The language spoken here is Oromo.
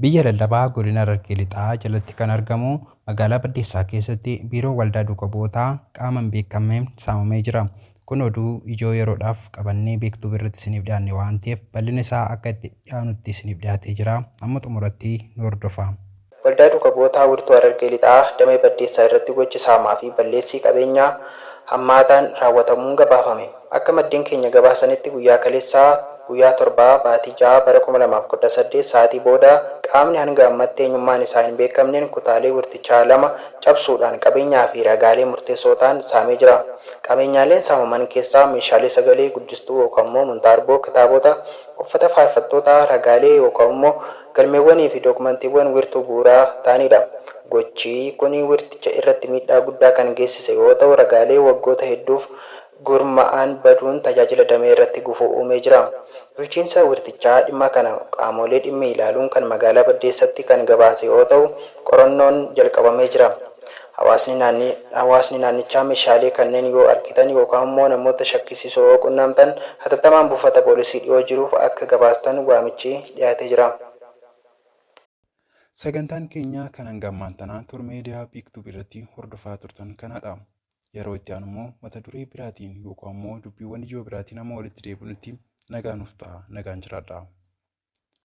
Biyya Lallabaa Godina Harargee Lixaa jalatti kan argamu magaalaa Baddeessaa keessatti biiroon waldaa duuka bu'ootaa qaama hin beekamneen saamamee jira. Kun oduu ijoo yeroodhaaf qabannee Beektuu irratti isiniif dhiyaanne waan ta'eef bal'ina isaa akka itti dhiyaanutti isiniif dhiyaatee jira. Amma xumuratti nu hordofaa. Waldaa Duuka Bu'ootaa Wirtuu Harargee Lixaa Damee Baddeessaa irratti gochi saamaa fi balleessii qabeenyaa hammaataan raawwatamuun gabaafame. Akka maddeen keenya gabaasanitti guyyaa kaleessaa guyyaa 7 baatii 6 bara 2018 sa'aatii booda qaamni hanga ammatti eenyummaan isaa hin beekamneen kutaalee wirtichaa 2 cabsuudhaan qabeenyaa fi ragaalee murteessoo ta'an saamee jira. Qabeenyaaleen saamaman keessaa meeshaalee sagalee guddistuu yookaan immoo montaarboo, kitaabota, uffata faarfattootaa, ragaalee yookaan immoo galmeewwanii fi dookumantiiwwan wirtuu bu'uuraa ta'anidha. Gochi kun wirticha irratti miidhaa guddaa kan geessise yoo ta'u, ragaalee waggoota hedduuf gurma'an baduun tajaajila damee irratti gufuu uumee jira. Bulchiinsa wirtichaa dhimma kana qaamolee dhimmi ilaaluun kan magaalaa Baddeessatti kan gabaase yoo ta'u, qorannoon jalqabamee jira. Hawaasni naannichaa meeshaalee kanneen yoo argitan yookaan immoo namoota shakkisiisoo yoo qunnamtan hatattamaan buufata poolisii dhiyoo jiruuf akka gabaastan waamichi dhiyaatee jira. Sagantaan keenya kan hanga ammaan tanaa Toor Media Beektube irratti hordofaa turtan kanadha. Yeroo itti aanu immoo mata duree biraatiin yookaan immoo dubbiiwwan ijoo biraatiin amma walitti deebinutti nagaa nuuf ta'a. Nagaan jiraadhaa.